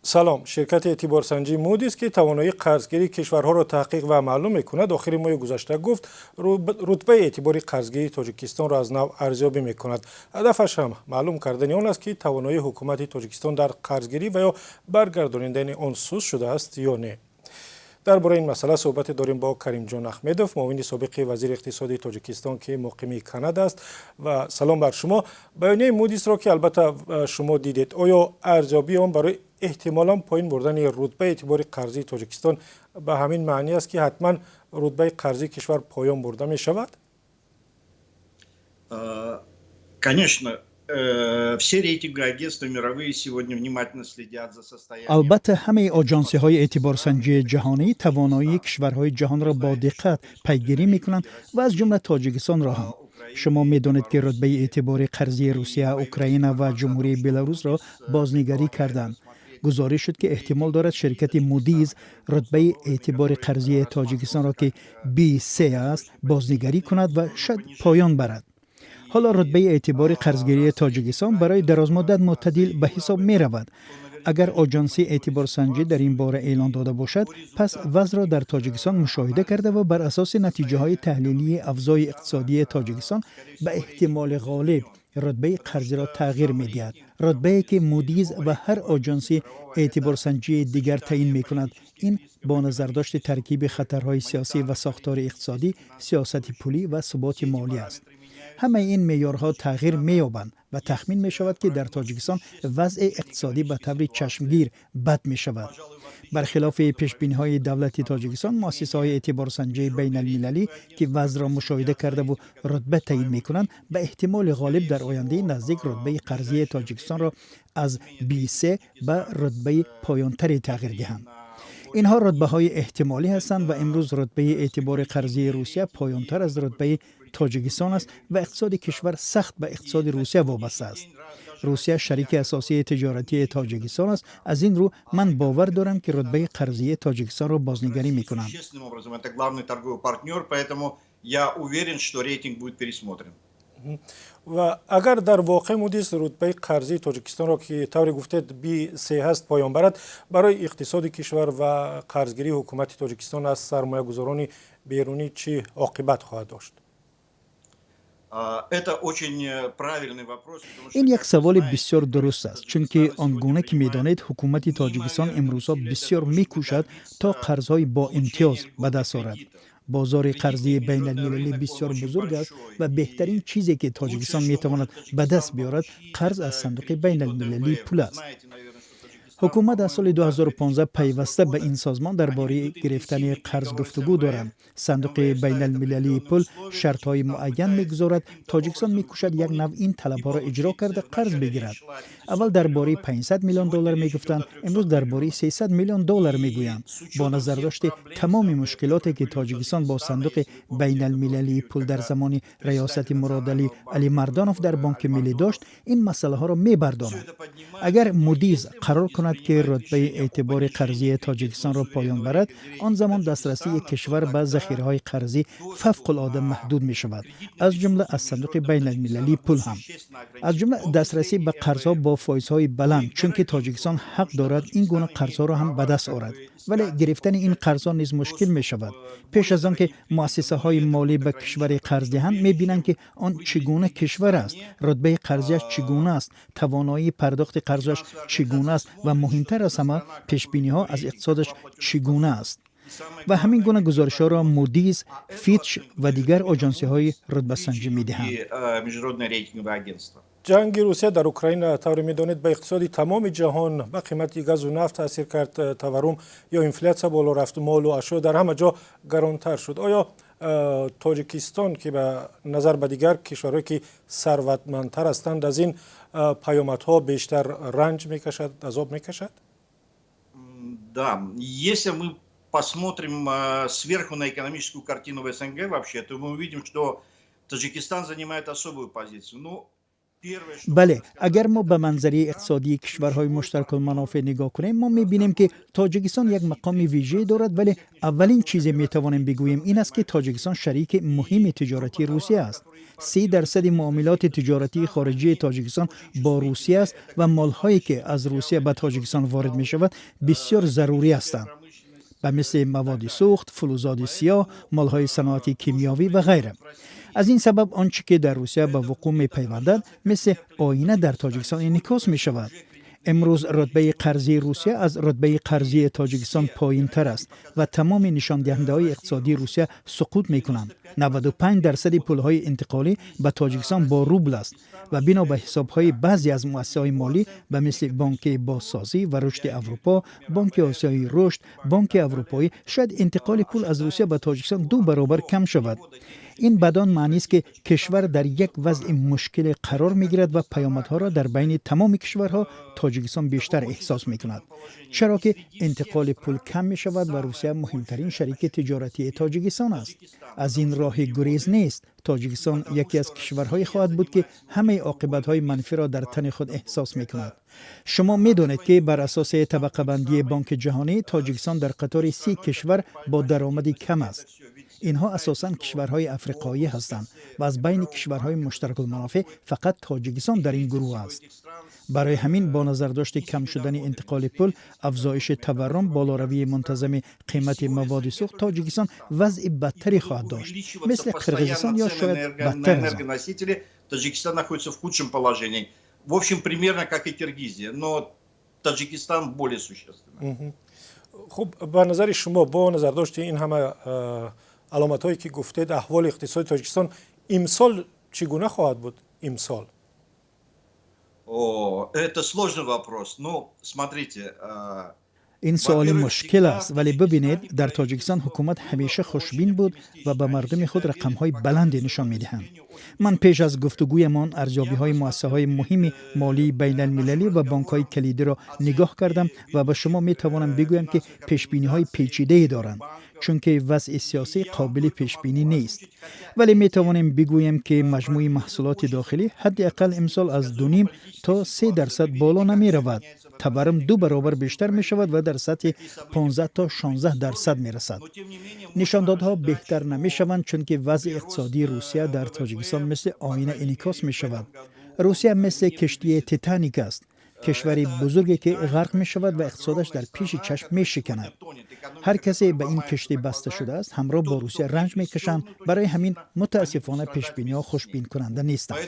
Салом. Ширкати эътиборсанҷии Мудис, ки тавоноии қарзгирии кишварҳоро таҳқиқ ва маълум мекунад, охири моҳи гузашта гуфт, рутбаи эътибори қарзгирии Тоҷикистонро аз нав арзёбӣ мекунад. Ҳадафаш ҳам маълум кардани он аст, ки тавоноии ҳукумати Тоҷикистон дар қарзгирӣ ва ё баргардонидани он суст шудааст ё не. Дар бораи ин масъала суҳбате дорем бо Каримҷон Аҳмедов, муовини собиқи вазири иқтисоди Тоҷикистон, ки муқими Канада аст. Ва салом бар шумо. Баёнияи Мудисро, ки албатта шумо дидед, оё арзёбии он барои эҳтимолан поин бурдани рутбаи эътибори қарзии Тоҷикистон ба ҳамин маънӣ аст, ки ҳатман рутбаи қарзии кишвар поён бурда мешавад? Конечно, все рейтинговые агентства мировые сегодня внимательно следят за состоянием. Албатта, ҳамаи оҷонсиҳои эътиборсанҷии ҷаҳонӣ тавоноии кишварҳои ҷаҳонро бо диққат пайгирӣ мекунанд ва аз ҷумла Тоҷикистонро ҳам. Шумо медонед, ки рутбаи эътибори қарзии Русия, Украина ва Ҷумҳурии Беларусро бознигарӣ карданд. Гузориш шуд, ки эҳтимол дорад ширкати Мудиз рутбаи эътибори қарзии Тоҷикистонро, ки B3 аст, бознигарӣ кунад ва шояд поён барад. Ҳоло рутбаи эътибори қарзгирии Тоҷикистон барои дарозмуддат мӯътадил ба ҳисоб меравад. Агар оҷонсии эътиборсанҷӣ дар ин бора эълон дода бошад, пас вазъро дар Тоҷикистон мушоҳида карда ва бар асоси натиҷаҳои таҳлилии авзои иқтисодии Тоҷикистон ба эҳтимоли ғолиб рутбаи қарзиро тағйир медиҳад. Рутбае, ки Мудиз ва ҳар оҷонси эътиборсанҷии дигар таъин мекунад, ин бо назардошти таркиби хатарҳои сиёсӣ ва сохтори иқтисодӣ, сиёсати пулӣ ва суботи молӣ аст. Ҳамаи ин меъёрҳо тағйир меёбанд ва тахмин мешавад, ки дар Тоҷикистон вазъи иқтисодӣ ба таври чашмгир бад мешавад. Бархилофи пешбиниҳои давлати Тоҷикистон, муассисаҳои эътиборсанҷии байналмилалӣ, ки вазъро мушоҳида кардаву рутба таъин мекунанд, ба эҳтимоли ғолиб дар ояндаи наздик рутбаи қарзии Тоҷикистонро аз B3 ба рутбаи поёнтаре тағйир диҳанд. Инҳо рутбаҳои эҳтимолӣ ҳастанд ва имрӯз рутбаи эътибори қарзии Русия поёнтар аз рутбаи Тоҷикистон аст ва иқтисоди кишвар сахт ба иқтисоди Русия вобаста аст. Русия шарики асосии тиҷоратии Тоҷикистон аст. Аз ин рӯ ман бовар дорам, ки рутбаи қарзии Тоҷикистонро бознигарӣ мекунанд. Я уверен, что рейтинг будет пересмотрен. Ва агар дар воқеъ Мудис рутбаи қарзии Тоҷикистонро, ки тавре гуфтед, B3 ҳаст, поён барад, барои иқтисоди кишвар ва қарзгирии ҳукумати Тоҷикистон аз сармоягузорони берунӣ чӣ оқибат хоҳад дошт? Это очень правильный вопрос. Ин як саволи бисёр дуруст аст, чунки он гуна ки медонед, ҳукумати Тоҷикистон имрӯзҳо бисёр мекӯшад, то қарзҳои боимтиёз ба даст орад. Бозори қарзии байналмилалӣ бисёр бузург аст ва беҳтарин чизе, ки Тоҷикистон метавонад ба даст биёрад, қарз аз Сандуқи байналмилалии пул аст. Ҳукумат аз соли 2015 пайваста ба ин созмон дар бораи гирифтани қарз гуфтугӯ доранд. Сандуқи байналмилалии пул шартҳои муайян мегузорад. Тоҷикистон мекӯшад як навъ ин талабҳоро иҷро карда, қарз бигирад. Аввал дар бораи 500 миллион доллар мегуфтанд, имрӯз дар бораи 300 миллион доллар мегӯянд. Бо назардошти тамоми мушкилоте, ки Тоҷикистон бо Сандуқи байналмилалии пул дар замони раёсати Муродалӣ Алимардонов дар Бонки Миллӣ дошт, ин масъалаҳоро мебардорад. Агар Мудиз қарор кунад, ки рутбаи эътибори қарзии Тоҷикистонро поён барад, он замон дастрасии кишвар ба захираҳои қарзӣ фавқулода маҳдуд мешавад, аз ҷумла аз Сандуқи байналмилалии пул ҳам, аз ҷумла дастрасӣ ба қарзҳо бо фоизҳои баланд, чунки Тоҷикистон ҳақ дорад ин гуна қарзҳоро ҳам ба даст орад, вале гирифтани ин қарзҳо низ мушкил мешавад. Пеш аз он ки муассисаҳои молӣ ба кишваре қарз диҳанд, мебинанд, ки он чӣ гуна кишвар аст, рутбаи қарзиаш чӣ гуна аст, тавоноии пардохти қарзаш чӣ гуна аст ва муҳимтар аз ҳама, пешбиниҳо аз иқтисодаш чӣ гуна аст. Ва ҳамин гуна гузоришҳоро Мудиз, Фитч ва дигар оҷонсиҳои рутбасанҷӣ медиҳанд. Ҷанги Русия дар Украина, тавре медонед, ба иқтисоди тамоми ҷаҳон, ба қимати газу нафт таъсир кард, таваррум ё инфлятсия боло рафт, молу ашё дар ҳама ҷо гаронтар шуд. Оё Тоҷикистон, ки ба назар ба дигар кишварҳое, ки сарватмандтар ҳастанд, аз ин паёмадҳо бештар ранҷ мекашад, азоб мекашад? Да, если мы посмотрим сверху на экономическую картину в СНГ вообще, то мы увидим, что Таджикистан занимает особую позицию. Ну, Бале, агар мо ба манзараи иқтисодии кишварҳои муштаракулманофеъ нигоҳ кунем, мо мебинем, ки Тоҷикистон як мақоми вижае дорад. Вале аввалин чизе метавонем бигӯем, ин аст, ки Тоҷикистон шарики муҳими тиҷоратии Русия аст. 30% муомилоти тиҷоратии хориҷии Тоҷикистон бо Русия аст ва молҳое, ки аз Русия ба Тоҷикистон ворид мешавад, бисёр зарурӣ ҳастанд, ба мисли маводи сӯхт, филизоти сиёҳ, молҳои саноати кимиёвӣ ва ғайра. Аз ин сабаб он чӣ ки дар Русия ба вуқӯъ мепайвандад, мисли оина дар Тоҷикистон инъикос мешавад. Имрӯз рутбаи қарзии Русия аз рутбаи қарзии Тоҷикистон поинтар аст ва тамоми нишондиҳандаҳои иқтисодии Русия суқут мекунанд. 95% пулҳои интиқолӣ ба Тоҷикистон бо рубл аст ва бино ба ҳисобҳои баъзе аз муассисаҳои молӣ, ба мисли Бонки бозсозӣ ва рушди Аврупо, Бонки Осиёии рушд, Бонки Аврупоӣ, шояд интиқоли пул аз Русия ба Тоҷикистон ду баробар кам шавад. Ин бадон маънист, ки кишвар дар як вазъи мушкиле қарор мегирад ва паёмадҳоро дар байни тамоми кишварҳо Тоҷикистон бештар эҳсос мекунад, чаро ки интиқоли пул кам мешавад ва Русия муҳимтарин шарики тиҷоратии Тоҷикистон аст. Аз ин роҳи гурез нест. Тоҷикистон яке аз кишварҳое хоҳад буд, ки ҳамаи оқибатҳои манфиро дар тани худ эҳсос мекунад. Шумо медонед, ки бар асоси табақабандии Бонки Ҷаҳонӣ Тоҷикистон дар қатори 30 кишвар бо даромади кам аст. Инҳо асосан кишварҳои африқоӣ ҳастанд ва аз байни кишварҳои муштаракулманофеъ фақат Тоҷикистон дар ин гурӯҳ аст. Барои ҳамин бо назардошти кам шудани интиқоли пул, афзоиши таваррум, болоравии мунтазами қимати маводи сӯхт, Тоҷикистон вазъи бадтаре хоҳад дошт, мисли Қирғизистон ё шояд бадтар аз он. Таджикистан находится в худшем положении. В общем, примерно как и Киргизия, но Таджикистан более существенно. Хуб, ба назари шумо, бо назардошти ин ҳама аломатҳое, ки гуфтед, аҳволи иқтисоди Тоҷикистон имсол чӣ гуна хоҳад буд имсол? О, это сложный вопрос. Ну, смотрите, Ин суоли мушкил аст, вале бибинед, дар Тоҷикистон ҳукумат ҳамеша хушбин буд ва ба мардуми худ рақамҳои баланде нишон медиҳанд. Ман пеш аз гуфтугӯямон арзёбиҳои муассисаҳои муҳими молии байналмилалӣ ва бонкҳои калидиро нигоҳ кардам ва ба шумо метавонам бигӯям, ки пешбиниҳои печидае доранд, чунки вазъи сиёсӣ қобили пешбинӣ нест. Вале метавонем бигӯем, ки маҷмӯи маҳсулоти дохилӣ ҳадди ақал имсол аз 2,5 то 3% боло намеравад. Таваррум ду баробар бештар мешавад ва дар сатҳи 15 то 16% мерасад. Нишондодҳо беҳтар намешаванд, чунки вазъи иқтисодии Русия дар Тоҷикистон мисли оина инъикос мешавад. Русия мисли киштии Титаник аст, кишвари бузурге, ки ғарқ мешавад ва иқтисодаш дар пеши чашм мешиканад. Ҳар касе ба ин киштӣ баста шудааст, ҳамроҳ бо Русия ранҷ мекашанд. Барои ҳамин, мутаассифона, пешбиниҳо хушбинкунанда нестанд.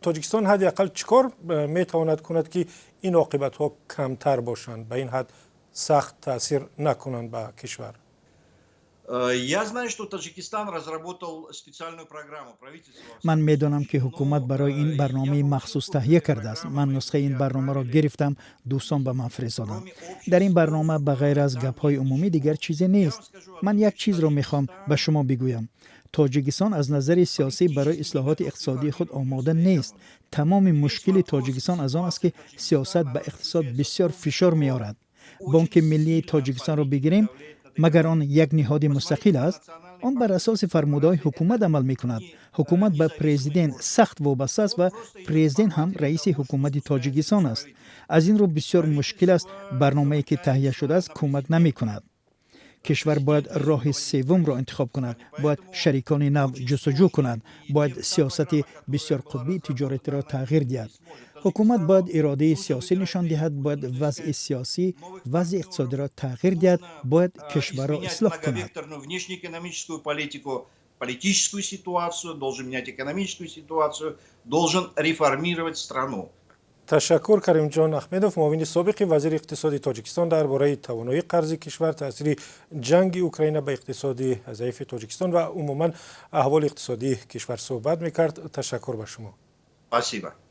Тоҷикистон ҳадди ақал чӣ кор метавонад кунад, ки ин оқибатҳо камтар бошанд, ба ин ҳад сахт таъсир накунанд ба кишвар? Я знаю, что Таджикистан разработал специальную программу правительства. Ман медонам, ки ҳукумат барои ин барномаи махсус таҳия кардааст. Ман нусхаи ин барномаро гирифтам, дӯстон ба ман фиристоданд. Дар ин барнома ба ғайр аз гапҳои умумӣ дигар чизе нест. Ман як чизро мехоҳам ба шумо бигӯям: Тоҷикистон аз назари сиёсӣ барои ислоҳоти иқтисодии худ омода нест. Тамоми мушкили Тоҷикистон аз он аст, ки сиёсат ба иқтисод бисёр фишор меорад. Бонки Миллии Тоҷикистонро бигирем, магар он як ниҳоди мустақил аст? Он бар асоси фармудаҳои ҳукумат амал мекунад. Ҳукумат ба президент сахт вобаста аст ва президент ҳам раиси ҳукумати Тоҷикистон аст. Аз ин рӯ бисёр мушкил аст. Барномае, ки таҳия шудааст, кӯмак намекунад. Кишвар бояд роҳи севумро интихоб кунад, бояд шарикони нав ҷустуҷӯ кунад, бояд сиёсати бисёрқутбии тиҷоратиро тағйир диҳад. Ҳукумат бояд иродаи сиёсӣ нишон диҳад, бояд вазъи сиёсӣ вазъи иқтисодиро тағйир диҳад, бояд кишварро ислоҳ кунад. Политическую ситуацию, должен менять экономическую ситуацию, должен реформировать страну. Ташаккур. Каримҷон Аҳмедов, муовини собиқи вазири иқтисоди Тоҷикистон, дар бораи тавоноии қарзи кишвар, таъсири ҷанги Украина ба иқтисоди заифи Тоҷикистон ва умуман аҳволи иқтисодии кишвар суҳбат мекард. Ташаккур ба шумо. Спасибо.